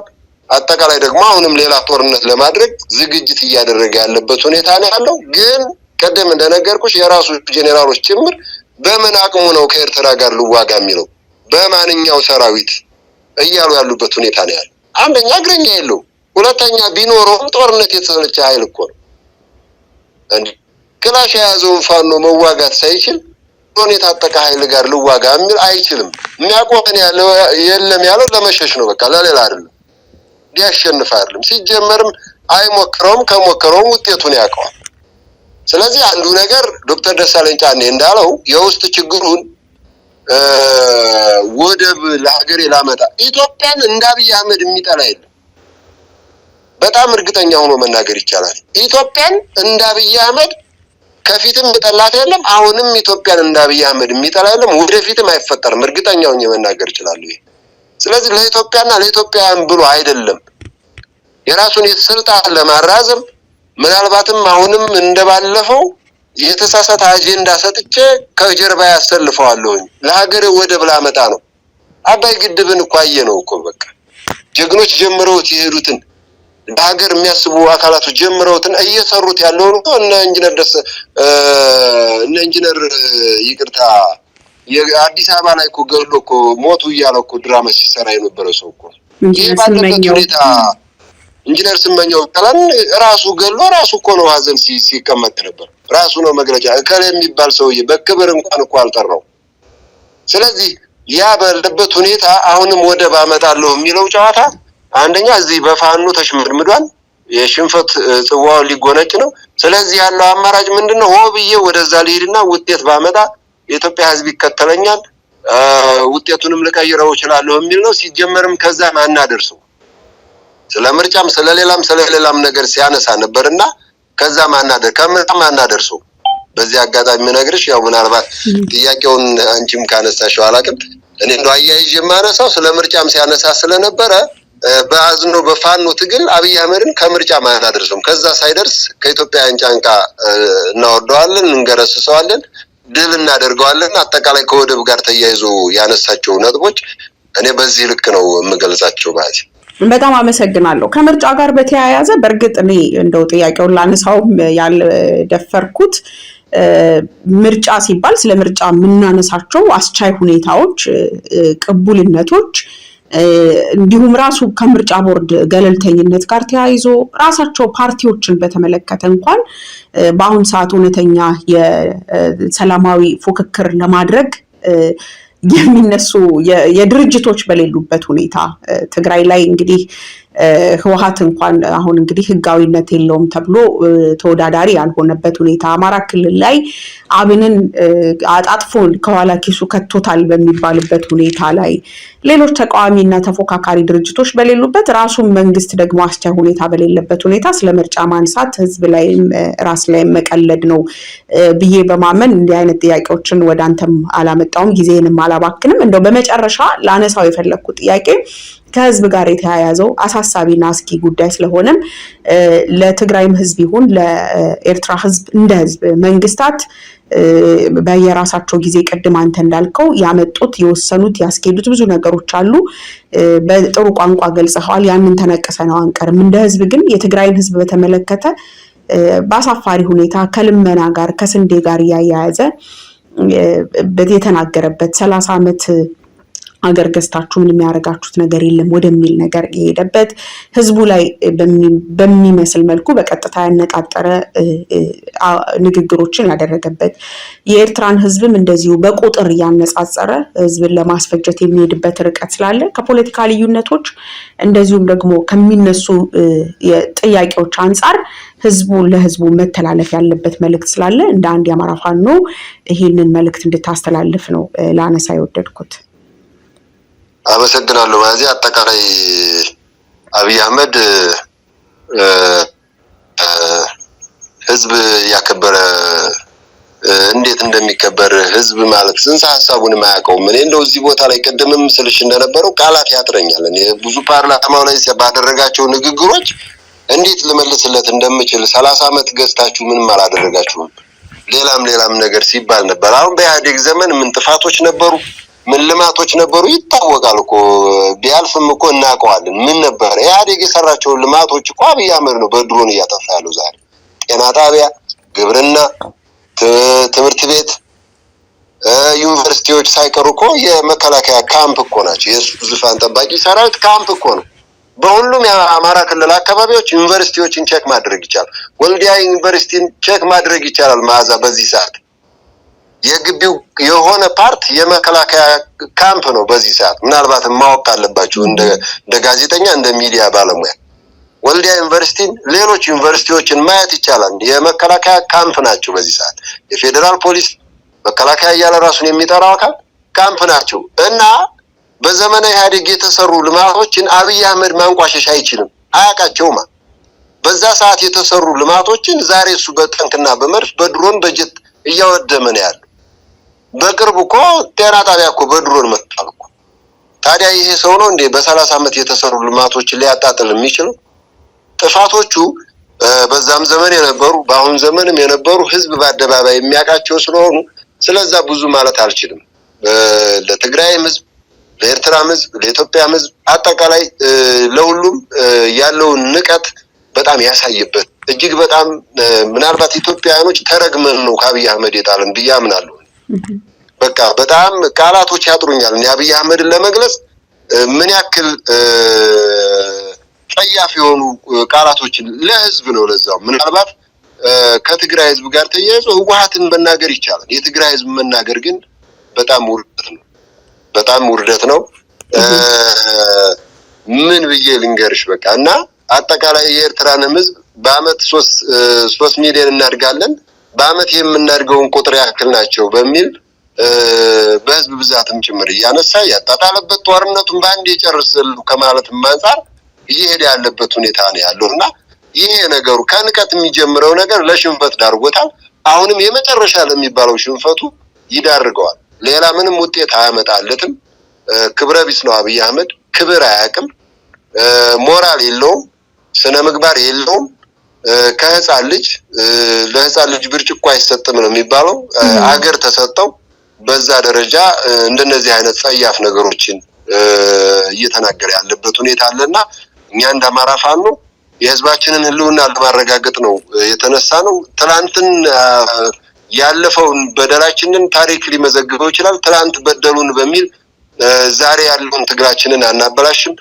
አጠቃላይ ደግሞ አሁንም ሌላ ጦርነት ለማድረግ ዝግጅት እያደረገ ያለበት ሁኔታ ነው ያለው። ግን ቀደም እንደነገርኩሽ የራሱ ጄኔራሎች ጭምር በምን አቅሙ ነው ከኤርትራ ጋር ልዋጋ የሚለው በማንኛው ሰራዊት እያሉ ያሉበት ሁኔታ ነው ያለው። አንደኛ እግረኛ የለው፣ ሁለተኛ ቢኖረውም ጦርነት የተሰለቸ ኃይል እኮ ነው። ክላሽ የያዘውን ፋኖ መዋጋት ሳይችል ጦር የታጠቀ ኃይል ጋር ልዋጋ የሚል አይችልም። የሚያቆመን ያለው የለም ያለው ለመሸሽ ነው፣ በቃ ለሌላ አይደለም። ሊያሸንፍ አይደለም። ሲጀመርም አይሞክረውም፣ ከሞከረውም ውጤቱን ያውቀዋል። ስለዚህ አንዱ ነገር ዶክተር ደሳለኝ ጫኔ እንዳለው የውስጥ ችግሩን ወደብ ለሀገሬ ላመጣ ኢትዮጵያን እንደ አብይ አህመድ የሚጠላ የለም። በጣም እርግጠኛ ሆኖ መናገር ይቻላል። ኢትዮጵያን እንደ አብይ አህመድ ከፊትም የጠላት የለም። አሁንም ኢትዮጵያን እንደ አብይ አህመድ የሚጠላ የለም። ወደፊትም አይፈጠርም። እርግጠኛ ሆኜ መናገር እችላለሁ። ይሄ ስለዚህ ለኢትዮጵያና ለኢትዮጵያውያን ብሎ አይደለም የራሱን ስልጣን ለማራዘም ምናልባትም አሁንም እንደባለፈው የተሳሳተ አጀንዳ ሰጥቼ ከጀርባ ያሰልፈዋለሁኝ ለሀገሬ ወደብ ላመጣ ነው። አባይ ግድብን እኮ አየነው እኮ በቃ ጀግኖች ጀምረውት የሄዱትን ለሀገር የሚያስቡ አካላቶች ጀምረውትን እየሰሩት ያለውን እኮ እነ ኢንጂነር ደስ እነ ኢንጂነር ይቅርታ አዲስ አበባ ላይ እኮ ገድሎ እኮ ሞቱ እያለ እኮ ድራማ ሲሰራ የነበረ ሰው እኮ ይሄ ባለበት ሁኔታ ኢንጂነር ስመኘው በቀለን ራሱ ገሎ ራሱ እኮ ነው ሀዘን ሲቀመጥ ነበር። ራሱ ነው መግለጫ እከሌ የሚባል ሰውዬ በክብር እንኳን እኮ አልጠራው። ስለዚህ ያ ባለበት ሁኔታ አሁንም ወደብ አመጣለሁ የሚለው ጨዋታ አንደኛ እዚህ በፋኖ ተሽመድምዷል። የሽንፈት ጽዋውን ሊጎነጭ ነው። ስለዚህ ያለው አማራጭ ምንድነው? ሆ ብዬ ወደዛ ልሂድና ውጤት ባመጣ የኢትዮጵያ ሕዝብ ይከተለኛል፣ ውጤቱንም ልቀይረው እችላለሁ የሚል ነው። ሲጀመርም ከዛም አናደርሰው ስለ ምርጫም ስለሌላም ስለሌላም ነገር ሲያነሳ ነበርና ከዛም ከምርጫም አናደርሰው። በዚህ አጋጣሚ የምነግርሽ ያው ምናልባት ጥያቄውን አንቺም ካነሳሽው አላውቅም፣ እኔ እንደው አያይዤ የማነሳው ስለ ምርጫም ሲያነሳ ስለነበረ በአዝኖ በፋኖ ትግል አብይ አህመድን ከምርጫ አናደርሰውም። ከዛ ሳይደርስ ከኢትዮጵያውያን ጫንቃ እናወርደዋለን፣ እንገረስሰዋለን፣ ድል እናደርገዋለን። አጠቃላይ ከወደብ ጋር ተያይዞ ያነሳቸው ነጥቦች እኔ በዚህ ልክ ነው የምገልጻቸው ማለት ነው። በጣም አመሰግናለሁ። ከምርጫ ጋር በተያያዘ በእርግጥ እኔ እንደው ጥያቄውን ላነሳውም ያልደፈርኩት ምርጫ ሲባል ስለ ምርጫ የምናነሳቸው አስቻይ ሁኔታዎች፣ ቅቡልነቶች እንዲሁም ራሱ ከምርጫ ቦርድ ገለልተኝነት ጋር ተያይዞ ራሳቸው ፓርቲዎችን በተመለከተ እንኳን በአሁን ሰዓት እውነተኛ የሰላማዊ ፉክክር ለማድረግ የሚነሱ የድርጅቶች በሌሉበት ሁኔታ ትግራይ ላይ እንግዲህ ህወሀት እንኳን አሁን እንግዲህ ህጋዊነት የለውም ተብሎ ተወዳዳሪ ያልሆነበት ሁኔታ፣ አማራ ክልል ላይ አብንን አጣጥፎ ከኋላ ኪሱ ከቶታል በሚባልበት ሁኔታ ላይ፣ ሌሎች ተቃዋሚና ተፎካካሪ ድርጅቶች በሌሉበት፣ ራሱን መንግስት ደግሞ አስቻይ ሁኔታ በሌለበት ሁኔታ ስለ ምርጫ ማንሳት ህዝብ ላይም ራስ ላይም መቀለድ ነው ብዬ በማመን እንዲህ አይነት ጥያቄዎችን ወደ አንተም አላመጣውም፣ ጊዜንም አላባክንም። እንደው በመጨረሻ ላነሳው የፈለግኩት ጥያቄ ከህዝብ ጋር የተያያዘው አሳሳቢና አስጊ ጉዳይ ስለሆነም ለትግራይም ህዝብ ይሁን ለኤርትራ ህዝብ እንደ ህዝብ መንግስታት በየራሳቸው ጊዜ ቅድም አንተ እንዳልከው ያመጡት፣ የወሰኑት፣ ያስኬዱት ብዙ ነገሮች አሉ። በጥሩ ቋንቋ ገልጸዋል። ያንን ተነቅሰነው አንቀርም። እንደ ህዝብ ግን የትግራይን ህዝብ በተመለከተ በአሳፋሪ ሁኔታ ከልመና ጋር ከስንዴ ጋር እያያያዘ የተናገረበት፣ 30 ዓመት አገር ገዝታችሁ ምን የሚያደርጋችሁት ነገር የለም ወደሚል ነገር የሄደበት፣ ህዝቡ ላይ በሚመስል መልኩ በቀጥታ ያነጣጠረ ንግግሮችን ያደረገበት፣ የኤርትራን ህዝብም እንደዚሁ በቁጥር እያነጻጸረ ህዝብን ለማስፈጀት የሚሄድበት ርቀት ስላለ ከፖለቲካ ልዩነቶች እንደዚሁም ደግሞ ከሚነሱ ጥያቄዎች አንጻር ህዝቡ ለህዝቡ መተላለፍ ያለበት መልእክት ስላለ እንደ አንድ የአማራ ፋኖ ይህንን መልእክት እንድታስተላልፍ ነው ላነሳ የወደድኩት። አመሰግናለሁ። በዚህ አጠቃላይ አብይ አህመድ ህዝብ ያከበረ፣ እንዴት እንደሚከበር ህዝብ ማለት ጽንሰ ሀሳቡንም አያውቀውም። እኔ እንደው እዚህ ቦታ ላይ ቅድምም ስልሽ እንደነበረው ቃላት ያጥረኛል። እኔ ብዙ ፓርላማው ላይ ባደረጋቸው ንግግሮች እንዴት ልመልስለት እንደምችል፣ 30 ዓመት ገዝታችሁ ምንም አላደረጋችሁም፣ ሌላም ሌላም ነገር ሲባል ነበር። አሁን በኢህአዴግ ዘመን ምን ጥፋቶች ነበሩ፣ ምን ልማቶች ነበሩ ይታወቃል እኮ፣ ቢያልፍም እኮ እናውቀዋለን። ምን ነበር ኢህአዴግ የሰራቸውን ልማቶች እኮ አብይ አህመድ ነው በድሮን እያጠፋ ያለው ዛሬ። ጤና ጣቢያ፣ ግብርና፣ ትምህርት ቤት፣ ዩኒቨርሲቲዎች ሳይቀሩ እኮ የመከላከያ ካምፕ እኮ ናቸው። የእሱ ዙፋን ጠባቂ ሰራዊት ካምፕ እኮ ነው። በሁሉም የአማራ ክልል አካባቢዎች ዩኒቨርሲቲዎችን check ማድረግ ይቻላል። ወልዲያ ዩኒቨርሲቲን check ማድረግ ይቻላል። መዓዛ፣ በዚህ ሰዓት የግቢው የሆነ part የመከላከያ ካምፕ ነው። በዚህ ሰዓት ምናልባት ማወቅ ካለባቸው እንደ ጋዜጠኛ፣ እንደ ሚዲያ ባለሙያ ወልዲያ ዩኒቨርሲቲን፣ ሌሎች ዩኒቨርሲቲዎችን ማየት ይቻላል። የመከላከያ ካምፕ ናቸው። በዚህ ሰዓት የፌዴራል ፖሊስ፣ መከላከያ እያለ ራሱን የሚጠራው አካል ካምፕ ናቸው እና በዘመነ ኢህአዴግ የተሰሩ ልማቶችን አብይ አህመድ ማንቋሸሽ አይችልም። አያውቃቸውማ። በዛ ሰዓት የተሰሩ ልማቶችን ዛሬ እሱ በታንክና በመድፍ፣ በድሮን፣ በጀት እያወደመ ነው ያለው። በቅርብ እኮ ጤና ጣቢያ እኮ በድሮን መጥቷል እኮ። ታዲያ ይሄ ሰው ነው እንዴ በ30 ዓመት የተሰሩ ልማቶችን ሊያጣጥል የሚችለው? ጥፋቶቹ በዛም ዘመን የነበሩ፣ በአሁን ዘመንም የነበሩ፣ ህዝብ በአደባባይ የሚያውቃቸው ስለሆኑ ስለዛ ብዙ ማለት አልችልም። ለትግራይም ህዝብ፣ ለኤርትራም ህዝብ፣ ለኢትዮጵያም ህዝብ፣ አጠቃላይ ለሁሉም ያለውን ንቀት በጣም ያሳይበት፣ እጅግ በጣም ምናልባት ኢትዮጵያውያኖች ተረግመን ነው ከአብይ አህመድ የጣለን ብዬ አምናለሁ። በቃ በጣም ቃላቶች ያጥሩኛል። እኔ አብይ አህመድን ለመግለጽ ምን ያክል ጸያፍ የሆኑ ቃላቶችን ለህዝብ ነው። ለዛው ምናልባት ከትግራይ ህዝብ ጋር ተያይዞ ህወሀትን መናገር ይቻላል። የትግራይ ህዝብ መናገር ግን በጣም ውርደት ነው። በጣም ውርደት ነው። ምን ብዬ ልንገርሽ? በቃ እና አጠቃላይ የኤርትራንም ህዝብ በአመት 3 ሚሊዮን እናድጋለን፣ በአመት የምናድገውን ቁጥር ያክል ናቸው በሚል በህዝብ ብዛትም ጭምር እያነሳ ያጣጣለበት፣ ጦርነቱን በአንድ የጨርስሉ ከማለትም አንጻር እየሄደ ያለበት ሁኔታ ነው ያለው እና ይሄ ነገሩ ከንቀት የሚጀምረው ነገር ለሽንፈት ዳርጎታል። አሁንም የመጨረሻ ለሚባለው ሽንፈቱ ይዳርገዋል። ሌላ ምንም ውጤት አያመጣለትም። ክብረ ቢስ ነው አብይ አህመድ። ክብር አያውቅም። ሞራል የለውም። ስነ ምግባር የለውም። ከህፃን ልጅ፣ ለህፃን ልጅ ብርጭቆ አይሰጥም ነው የሚባለው። አገር ተሰጠው፣ በዛ ደረጃ እንደነዚህ አይነት ጸያፍ ነገሮችን እየተናገረ ያለበት ሁኔታ አለና እኛ እንደ አማራ ፋኖ የህዝባችንን ህልውና ለማረጋገጥ ነው የተነሳ ነው። ትላንትን ያለፈውን በደላችንን ታሪክ ሊመዘግበው ይችላል። ትላንት በደሉን በሚል ዛሬ ያለውን ትግላችንን አናበላሽም።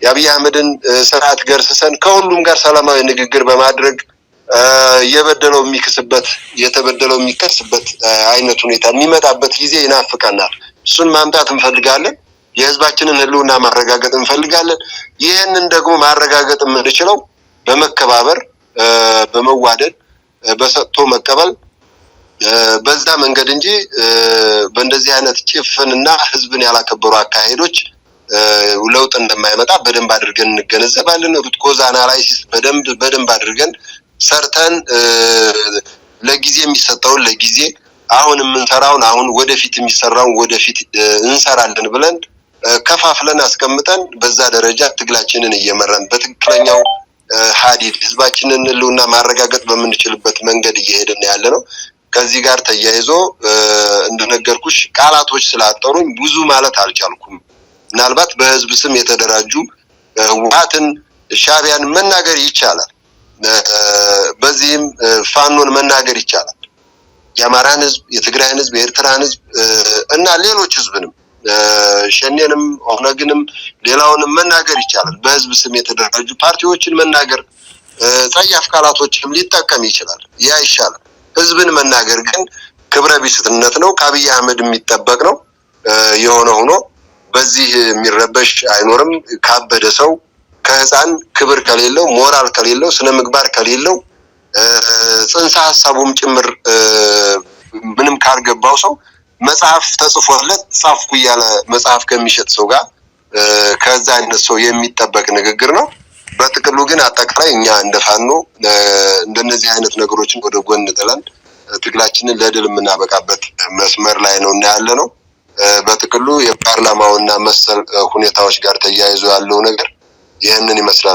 የአብይ አህመድን ስርዓት ገርስሰን ከሁሉም ጋር ሰላማዊ ንግግር በማድረግ የበደለው የሚክስበት፣ የተበደለው የሚከስበት አይነት ሁኔታ የሚመጣበት ጊዜ ይናፍቀናል። እሱን ማምጣት እንፈልጋለን። የህዝባችንን ህልውና ማረጋገጥ እንፈልጋለን። ይህንን ደግሞ ማረጋገጥ የምንችለው በመከባበር፣ በመዋደድ፣ በሰጥቶ መቀበል በዛ መንገድ እንጂ በእንደዚህ አይነት ጭፍንና ህዝብን ያላከበሩ አካሄዶች ለውጥ እንደማይመጣ በደንብ አድርገን እንገነዘባለን። Root cause analysis በደንብ በደንብ አድርገን ሰርተን ለጊዜ የሚሰጠውን ለጊዜ፣ አሁን የምንሰራውን አሁን፣ ወደፊት የሚሰራውን ወደፊት እንሰራለን ብለን ከፋፍለን አስቀምጠን በዛ ደረጃ ትግላችንን እየመራን በትክክለኛው ሀዲድ ህዝባችንን ህልውና ማረጋገጥ በምንችልበት መንገድ እየሄድን ያለ ነው። ከዚህ ጋር ተያይዞ እንደነገርኩሽ ቃላቶች ስላጠሩኝ ብዙ ማለት አልቻልኩም። ምናልባት በህዝብ ስም የተደራጁ ህወሓትን፣ ሻዕቢያን መናገር ይቻላል። በዚህም ፋኖን መናገር ይቻላል። የአማራን ህዝብ፣ የትግራይን ህዝብ፣ የኤርትራን ህዝብ እና ሌሎች ህዝብንም ሸኔንም ኦነግንም ሌላውንም መናገር ይቻላል። በህዝብ ስም የተደራጁ ፓርቲዎችን መናገር ጸያፍ ቃላቶችንም ሊጠቀም ይችላል። ያ ይሻላል። ህዝብን መናገር ግን ክብረ ቢስነት ነው። ከአብይ አህመድ የሚጠበቅ ነው። የሆነ ሆኖ በዚህ የሚረበሽ አይኖርም። ካበደ ሰው፣ ከህፃን፣ ክብር ከሌለው፣ ሞራል ከሌለው፣ ስነ ምግባር ከሌለው፣ ጽንሰ ሀሳቡም ጭምር ምንም ካልገባው ሰው፣ መጽሐፍ ተጽፎለት ጻፍኩ እያለ መጽሐፍ ከሚሸጥ ሰው ጋር ከዛ አይነት ሰው የሚጠበቅ ንግግር ነው። በጥቅሉ ግን አጠቃላይ እኛ እንደ ፋኖ እንደነዚህ አይነት ነገሮችን ወደ ጎን ጥለን ትግላችንን ለድል የምናበቃበት መስመር ላይ ነው እና ያለ ነው። በጥቅሉ የፓርላማውና መሰል ሁኔታዎች ጋር ተያይዞ ያለው ነገር ይህንን ይመስላል።